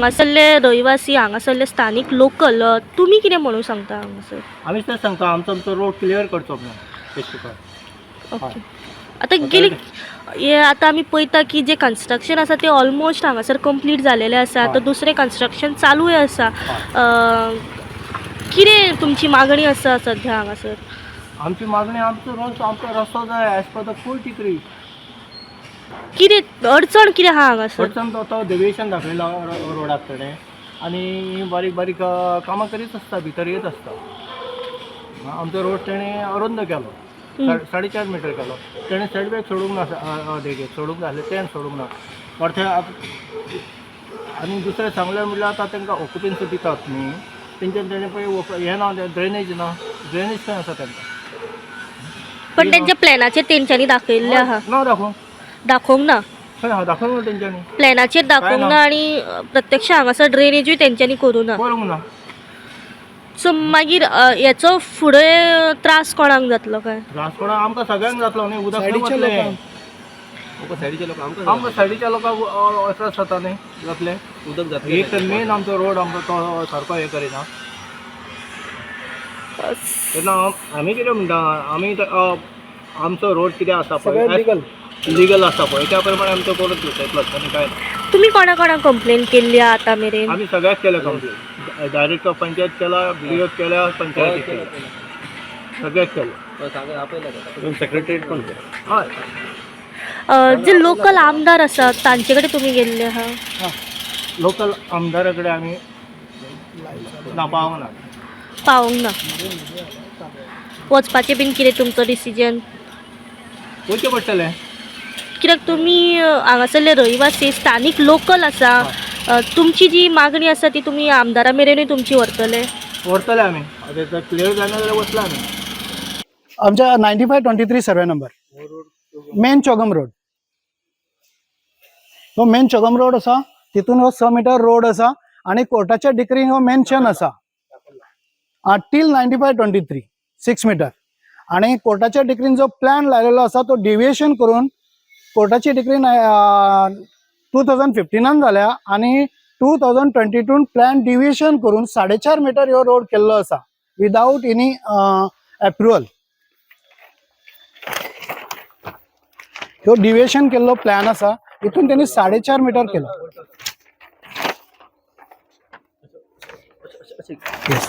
हांगासरले रहिवासी, हांगासरले स्थानीक लोकल, तुमी कितें म्हणून सांगता हांगासर? आमी तेच सांगता, आमचो आमचो रोड क्लियर करचो म्हणून बेश्ट कर. ओके, आतां गेली हे आतां आमी पळयता की जे कन्स्ट्रक्शन आसा ते ऑलमोस्ट हांगासर कंप्लीट जालेलें आसा. आतां दुसरें कन्स्ट्रक्शन चालूय आसा. कितें तुमची मागणी आसा सध्या हांगासर? आमची मागणी, आमचो रोड, आमकां रस्तो जाय as per the court decree. कितें अडचण कितें आहा हांगासर? अडचण तो तो डेविएशन दाखयला रोडाक तेणें आनी बारीक बारीक कामां करीत आसता, भितर येत आसता. आमचो रोड तेणें अरुंद केलो, 4.5 मिटर केलो. तेणें सायड बॅक सोडूंक ना, देगेक सोडूंक नासलें, तेणें सोडूंक ना अर्थे. आनी दुसरें सांगलें म्हणल्यार आतां तांकां ऑक्युपन्सी दितात न्ही, तेंच्यान तेणें पळय हें ना, ड्रेनेज ना. ड्रेनेज खंय आसा तांकां? पण तेंच्या प्लॅनाचेर तेंच्यांनी दाखयल्लें आहा. ना दाखोवंक. दाखोवंक ना. खंय आहा दाखोवंक ना तेंच्यांनी. प्लॅनाचेर दाखोवंक ना. ना आनी प्रत्यक्ष हांगासर ड्रेनेजूय तेंच्यांनी करूं ना. करूंक ना. सो मागीर हेचो फुडें त्रास कोणाक जातलो काय? त्रास कोणाक? आमकां सगळ्यांक जातलो न्ही. उदक खंय सायडीच्या वतलें? लोकांक. सायडीच्या लोक आमकां. आमकां सायडीच्या लोकांक त्रास जाता न्ही, जातले. उदक जातलें. एक तर मेन आमचो रोड आमचो तो सारको हें करिना. तेन्ना आमी कितें म्हणटा, आमी आमचो रोड कितें आसा सगळें पळय, लिगल. लिगल आसा पळय, त्या प्रमाणे आमचो करून दिवचो, इतलोच आनी कांय ना. तुमी कोणा कोणाक कंप्लेन केल्ली आहा आतां मेरेन? आमी सगळ्याक केल्या कंप्लेन. डायरेक्ट ऑफ पंचायत केला, बी डी केल्या, पंचायती केल्या, सगळ्याक केल्या. आपयला सेक्रेटरीट पण केलं. हय. जे लोकल आमदार आसा तांचे कडेन तुमी गेल्ले आहा? लोकल आमदारा कडेन आमी ना, पावना. पावोंक ना. वचपाचें बीन कितें तुमचो डिसिजन? वयचें पडटलें. कित्याक तुमी हांगासरले रहिवासी, स्थानीक लोकल आसा. तुमची जी मागणी आसा ती तुमी आमदारा मेरेनूय तुमची व्हरतले? व्हरतले आमी. आतां जर क्लियर जायना जाल्यार वतले आमी. आमच्या 95/23 survey number, main Chogm road. तो मेन चोगम रोड आसा, तितून हो 6 मिटर रोड आसा आनी कोर्टाच्या डिक्रीन हो मेन्शन आसा till 95/23 6 meter. आनी कोर्टाच्या डिक्रीन जो प्लॅन लायलेलो आसा तो डिविएशन करून कोर्टाची डिक्रीन 2015 जाल्या आनी 2022 प्लॅन डिविएशन करून 4.5 मिटर ह्यो रोड केल्लो आसा विदावट एनी एप्रुवल. ह्यो डिविएशन केल्लो प्लॅन आसा, हितून त्यांनी 4.5 मिटर केला. Yes.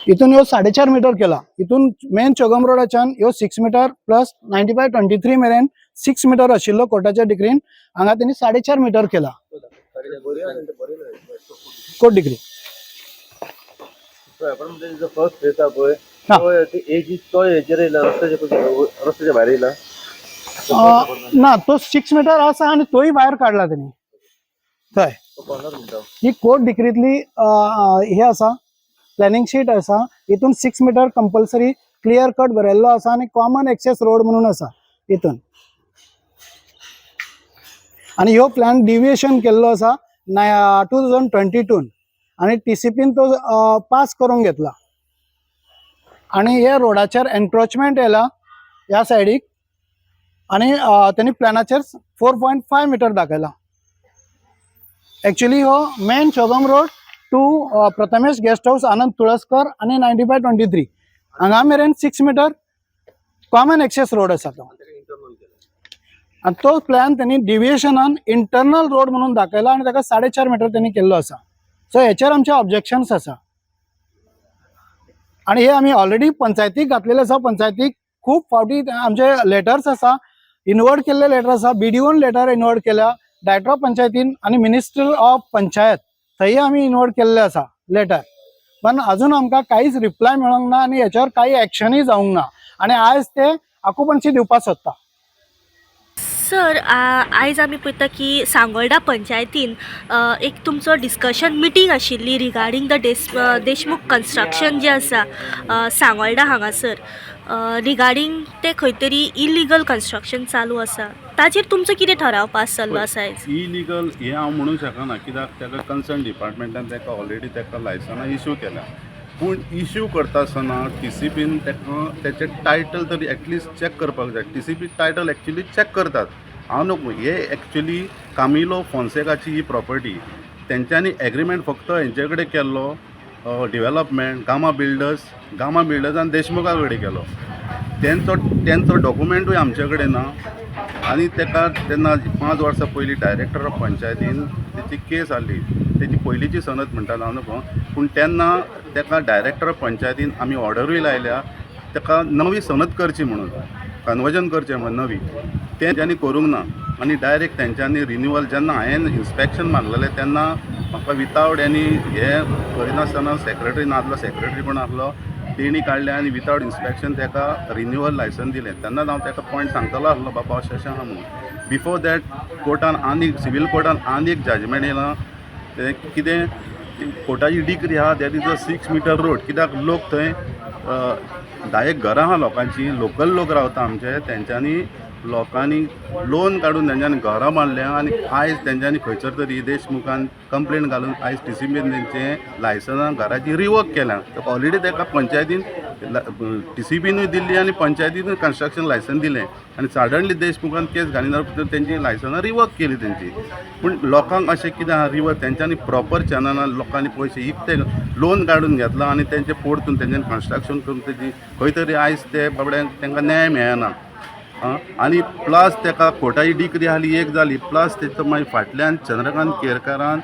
इथून ह्यो 4.5 मिटर केला. इथून मेन चोगम रोडाच्यान ह्यो 6 मिटर प्लस 95/23 मेरेन 6 मिटर आशिल्लो कोर्टाच्या डिग्रीन, हांगा त्यांनी 4.5 मिटर केला कोर्ट डिग्री. आपण फर्स्ट फेस हा पळय, हा. तो एज तो हेजेर येयला, रस्त्याच्या रस्त्याच्या भायर येयला. ना, तो 6 मिटर आसा आनी तोय भायर काडला त्यांनी थंय. तो कॉर्नर म्हणटा. ही कोर्ट डिक्रीतली हे आसा, प्लॅनिंग शीट आसा. हितून 6 मिटर कंपल्सरी क्लियर कट बरयल्लो आसा आनी कॉमन एक्सेस रोड म्हणून आसा हितून. आनी ह्यो प्लॅन डिविएशन केल्लो आसा 2022 आनी टीसीपीन तो पास करून घेतला आनी हे रोडाचेर एनक्रोचमेंट येयला ह्या सायडीक आनी तेणी प्लॅनाचेर 4.5 मिटर दाखयला. एक्चुअली हो main Chogm road to Prathamesh guest house, Anand Tulaskar आनी 95/23 हांगा मेरेन 6 मिटर कॉमन एक्सेस रोड आसा तो. आनी तो प्लॅन त्यांनी डिविएशनान इंटरनल रोड म्हणून दाखयला आनी ताका 4.5 मिटर त्यांनी केल्लो आसा. सो हेचेर आमचे ऑब्जेक्शन्स आसा आनी हे आमी ऑलरेडी पंचायतीक घातलेले आसा. पंचायतीक खूब फावटी आमचे लेटर्स आसा, इनवर्ड केल्ले लेटर आसा. बीडीओन लेटर इनवर्ड केल्या, डायरेक्टर ऑफ पंचायतीन आनी मिनिस्टर ऑफ पंचायत थंय आमी इनवर्ड केल्ले आसा लेटर, पण अजून आमकां कांयच रिप्लाय मेळोंक ना आनी हेच्यावर काही ऍक्शनूय जावंक ना. आनी आयज ते आकुपन्सी दिवपाक सोदता. सर, आयज आमी पळयता की सांगोल्डा पंचायतीन एक तुमचो डिस्कशन मिटींग आशिल्ली रिगार्डींग the Deshmukh construction जें आसा सांगोल्डा हांगासर, रिगार्डींग तें खंय तरी इलिगल कन्स्ट्रक्शन चालू आसा, ताचेर तुमचो कितें ठराव पास जाल्लो आसा आयज? इलिगल हें हांव म्हणूंक शकना, कित्याक ताका कन्सर्न डिपार्टमेंटान ताका ऑलरेडी ताका लायसनां इशू केल्या. पूण इशू करता आसतना टी सी पीन ताका तेचें टायटल तरी एटलिस्ट चॅक करपाक जाय. T C P title actually check करतात. हांव न्हू, हे एक्चुली कामिलो फोन्सेकाची ही प्रॉपर्टी. तेंच्यांनी एग्रीमेंट फक्त हेंचे कडेन केल्लो, डिवेलपमेंट गामा बिल्डर्स, गामा बिल्डर्सान देशमुखा कडेन केलो. तेंचो डॉक्युमेंटूय आमचे कडेन ना. आनी ताका तेन्ना 5 वर्सां पयलीं डायरेक्टर ऑफ पंचायतीन तेची केस आहली, तेची पयलींची सनद म्हणटा हांव न्हू, पूण तेन्ना ताका डायरेक्टर ऑफ पंचायतीन आमी ऑर्डरूय लायल्या ताका नवी सनद करची म्हणून, कन्वर्जन करचें म्हणून नवी. तें तेंच्यांनी करूंक ना आनी डायरेक्ट तेंच्यांनी रिन्युअल, जेन्ना हांवें इन्स्पेक्शन मागलेलें तेन्ना म्हाका वितावट एनी हें करिनासतना सेक्रेटरी नासलो, सेक्रेटरी कोण आसलो तेणी काडलें आनी वितावट इन्स्पेक्शन ताका रिन्युअल लायसन दिलें. तेन्नाच हांव ताका पॉयंट सांगतलो आसलो, बाबा अशें अशें आहा म्हणून. बिफोर that कोर्टान आनी सिवील कोर्टान आनी एक जजमेंट येयलां. तें कितें कोर्टाची डिक्री आहा, that is a 6 meter road. कित्याक लोक थंय 10 एक घरां आहा लोकांची, लोकल लोक रावता आमचे. तेंच्यांनी लोकांनी लोन काडून तेंच्यांनी घरां बांदल्या आनी आयज तेंच्यांनी खंयसर तरी देशमुखान कंप्लेन घालून आयज टी सी बीन तेंचें लायसनां घराची रिवोक केल्या. ऑलरेडी ताका पंचायतीन टी सी बीनूय दिल्ली आनी पंचायतीनूय कन्स्ट्रक्शन लायसन दिलें आनी सडनली देशमुखान केस घालिना तेंची लायसनां रिवोक केली तेंची. पूण लोकांक अशें कितें आहा, रिवोक तेंच्यांनी प्रॉपर चॅनलान लोकांनी पयशे इकते लोन काडून घेतला आनी तेंचे परतून तेंच्यांनी कन्स्ट्रक्शन करून तेजी खंय तरी आयज ते बाबड्यांक तांकां न्याय मेळना. आं, आनी प्लस ताका कोर्टाची डिक्री आहली एक जाली, प्लस तेचो मागीर फाटल्यान चंद्रकांत केरकारान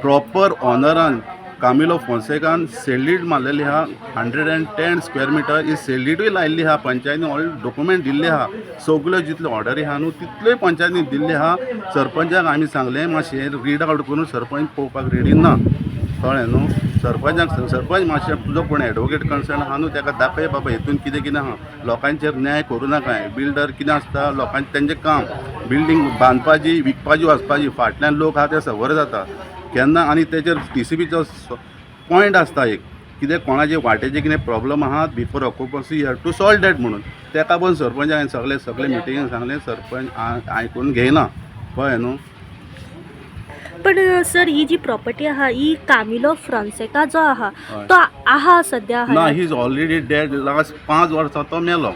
प्रॉपर ऑनरान कामिलो फोन्सेकान सेल डीड मारलेली आहा. 110 square meter ही सेल डीडूय लायिल्ली आहा. पंचायतीन ऑलरेडी डॉक्युमेंट दिल्ले आहा. सगल्यो जितल्यो ऑर्डरी आहा न्हू तितल्योय पंचायतीन दिल्ले आहा. सरपंचाक आमी सांगलें मातशें रीड आवट करून, सरपंच पळोवपाक रेडी ना. कळ्ळें न्हू? सरपंचाक, सरपंच मातशें तुजो कोण एडवोकेट कन्सर्न आहा न्हू ताका दाखय, बाबा हितून कितें कितें आहा. लोकांचेर न्याय करूं नाकाय. बिल्डर कितें आसता, लोकांचें तेंचें काम बिल्डींग बांदपाची, विकपाची, वचपाची. फाटल्यान लोक आहा ते सबर जाता केन्ना. आनी तेचेर टी सी बीचो पॉयंट आसता एक, कितें कोणाचे वाटेचे कितें प्रॉब्लम आहा, before occupancy you have to solve that म्हणून. तेका पण सरपंचान सगळे सगळे मिटिंगेन सांगलें, सरपंच आयकून घेयना. कळ्ळें न्हू? पण सर, ही जी प्रॉपर्टी आहा ही कामिलो फ्रान्सेका जो आहा तो आहा सद्या? ना. आहा? He is already dead. Last 5 वर्सां तो मेलो.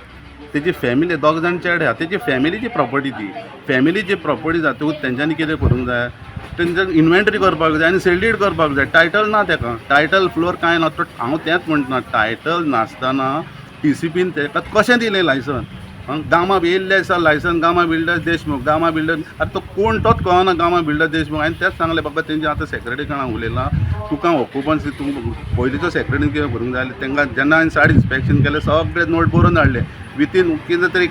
तेजी फॅमिली दोग जाण चेडे आहा. तेजी फॅमिलीची प्रॉपर्टी ती. फॅमिलीची प्रॉपर्टी जातकूच तेंच्यांनी कितें करूंक जाय? तेंच्या इन्व्हेंटरी करपाक जाय आनी सेल डीड करपाक जाय. टायटल ना तेका, टायटल फ्लोर कांय ना. तो हांव तेंच म्हणटा, टायटल नासतना टी सी पीन तेका कशें दिलें लायसन? गामा येयल्ले आसा license, Gama builders Deshmukh, Gama builder. आतां तो कोण तोच कळना. गामा बिल्डर देशमुख, हांवें तेंच सांगलें, बाबा तेंचे आतां सेक्रेटरी कडेन उलयलां, तुका ऑक्युपन्सी तूं पयलींचो सेक्रेटरीन कितें करूंक जाय. तांकां जेन्ना हांवें सायड इन्स्पेक्शन केलें, सगळे नोट बरोवन हाडले. वितीन कितें तरी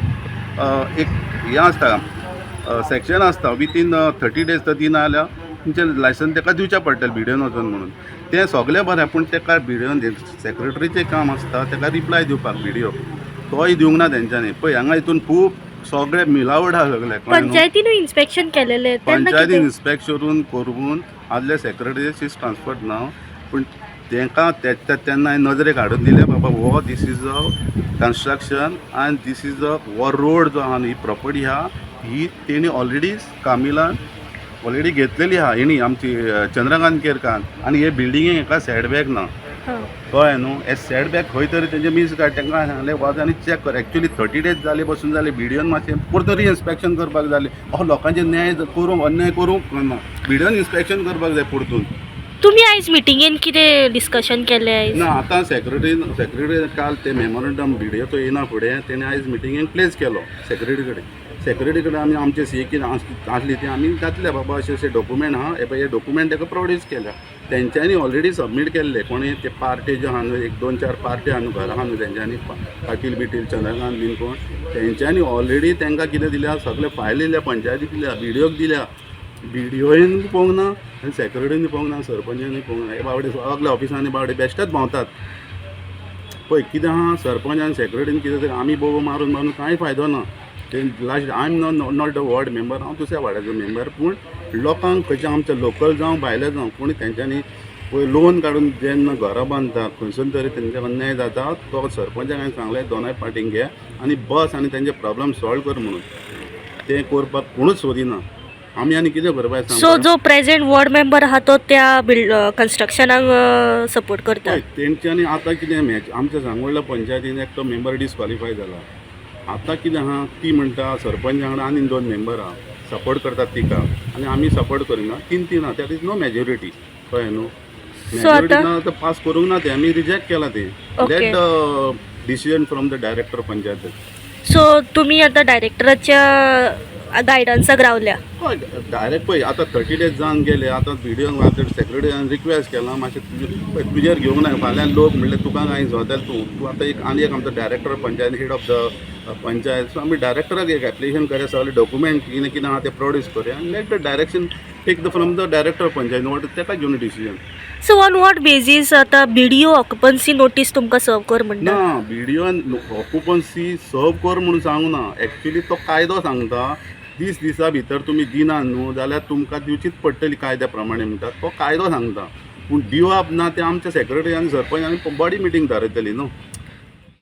एक हें आसता, सेक्शन आसता, वितीन 30 डेज तर दिना जाल्यार तुमचें लायसन ताका दिवचें पडटलें बिडियोन वचून म्हणून. तें सगळें बरें, पूण ताका बिडियोन सेक्रेटरीचें काम आसता ताका रिप्लाय दिवपाक, बिडियो तोय दिवंक ना तेंच्यांनी. पळय हांगा हितून खूब सगळे मिलावट आहा सगळे, कळ्ळें न्हू? पंचायतीनूय इन्स्पेक्शन केलेलें तेन्ना पंचायतीन कितें? इन्स्पेक्शन करून आदले सेक्रेटरी is transferred नाव, पूण तांकां तेन्ना हांवें नदरेक हाडून दिलें, बाबा हो this is a construction आनी this is a हो रोड जो आहा न्हू, ही प्रॉपर्टी आहा ही तेणी ऑलरेडी कामिलान ऑलरेडी घेतलेली आहा हेणी आमची चंद्रकांत केरकान आनी हे बिल्डिंगेक हेका सेटबॅक ना. कळ्ळें न्हू? हे सेटबॅक खंय तरी तेंचे मीस काड. तांकां हांवें सांगलें, वच आनी चॅक कर. एक्चुली 30 डेज जाले बसून जाले. बिडियोन मातशें परतून रिइन्स्पेक्शन करपाक जालें. असो लोकांचेर न्याय करूंक, अन्याय करूंक ना. बिडियोन इन्स्पेक्शन करपाक जाय परतून. तुमी आयज मिटिंगेन कितें डिस्कशन केलें आयज? ना, आतां सेक्रेटरी काल ते मेमोरंडम बिडियोचो येयना फुडें तेणें आयज मिटिंगेक प्लेस केलो सेक्रेटरी कडेन. सेक्रेटरी कडेन आमी आमचे सी कितें आसली ती आमी घातल्या, बाबा अशे अशे डॉक्युमेंट आहा, हे पळय, हे डॉक्युमेंट ताका प्रोड्यूस केल्या. तेंच्यांनी ऑलरेडी सबमीट केल्ले. कोणी ते पार्टी ज्यो आहा न्हू, एक दोन चार पार्टी आहा न्हू, घरां आहा न्हू तेंच्यांनी, पाटील बिटील चंद्रकांत बीन कोण, तेंच्यांनी ऑलरेडी तांकां कितें दिल्या, सगळे फायली दिल्या, पंचायतीक दिल्या, बिडियोक दिल्या. बिडियोन पळोवंक ना आनी सेक्रेटरीन पळोवंक ना, सरपंचानी पळोवंक ना. हे बावडे सगल्या ऑफिसांनी बावडे बेश्टेच भोंवतात. पळय कितें आहा, सरपंच आनी सेक्रेटरीन कितें तरी आमी बोबो मारून मारून कांय फायदो ना. ते last, I am not the ward member. हांव दुसऱ्या वार्डाचो मेंबर, पूण लोकांक खंयच्या आमच्या लोकल जावं भायले जावं कोणी तेंच्यांनी पळय लोन काडून जेन्ना घरां बांदता खंयसून तरी तेंच्या अन्याय जाता. तो सरपंचाक हांवें सांगलें, दोनाय पार्टींक घे आनी बस आनी तेंचे प्रॉब्लम सॉल्व कर म्हणून. तें करपाक कोणूच सोदिना. आमी आनी कितें करपाक सो सांग? जो प्रेझेंट वॉर्ड मेंबर आहा तो त्या बिल्ड कन्स्ट्रक्शनाक सपोर्ट करता? पळय, तेंच्यांनी आतां कितें मॅच आमच्या सांगोळ्ळा पंचायतीन एकटो मेंबर डिस्क्वॉलिफाय जाला. आतां कितें आहा, ती म्हणटा सरपंच वांगडा आनी दोन मेंबर आहा, सपोर्ट करतात तिका आनी आमी सपोर्ट करिना. तीन तीन आहा, that is no majority, कळ्ळें न्हू? सो मॅजॉरिटी आतां ना, आतां पास करूंक ना तें, आमी रिजेक्ट केलां तें. Okay. Let the decision from the director panchayat. So तुमी आतां डायरेक्टराच्या गायडन्साक रावल्या? हय, डायरेक्ट. पळय, आतां 30 डेज जावन गेले. आतां बिडिओ आतां सेक्रेटरीन रिक्वेस्ट केलां, मातशें तुजें पळय तुजेर घेवंक ना. फाल्यां लोक म्हणल्यार तुका कांय जाल्यार तूं तूं आतां एक आनी एक आमचो director panchayat, head of the panchayat. So आमी डायरेक्टराक एक एप्लिकेशन करया, सगळे डॉक्युमेंट कितें कितें आहा ते प्रोड्यूस करया आनी let the direction take the from the director panchayat, what तेका घेवन decision. So on what basis आतां बीडीओ ऑक्युपन्सी नोटीस तुमकां सर्व कर म्हणटा? ना, बिडिओन ऑक्युपन्सी सर्व कर म्हणून सांगू ना. एक्चुली तो कायदो सांगता, 30 दिसा भितर तुमी दिना न्हू जाल्यार तुमकां दिवचीच पडटली, कायद्या प्रमाणे म्हणटा तो कायदो सांगता. पूण दिवप ना तें आमच्या सेक्रेटरी आनी सरपंच आनी बॉडी मिटींग थारायतली न्हू.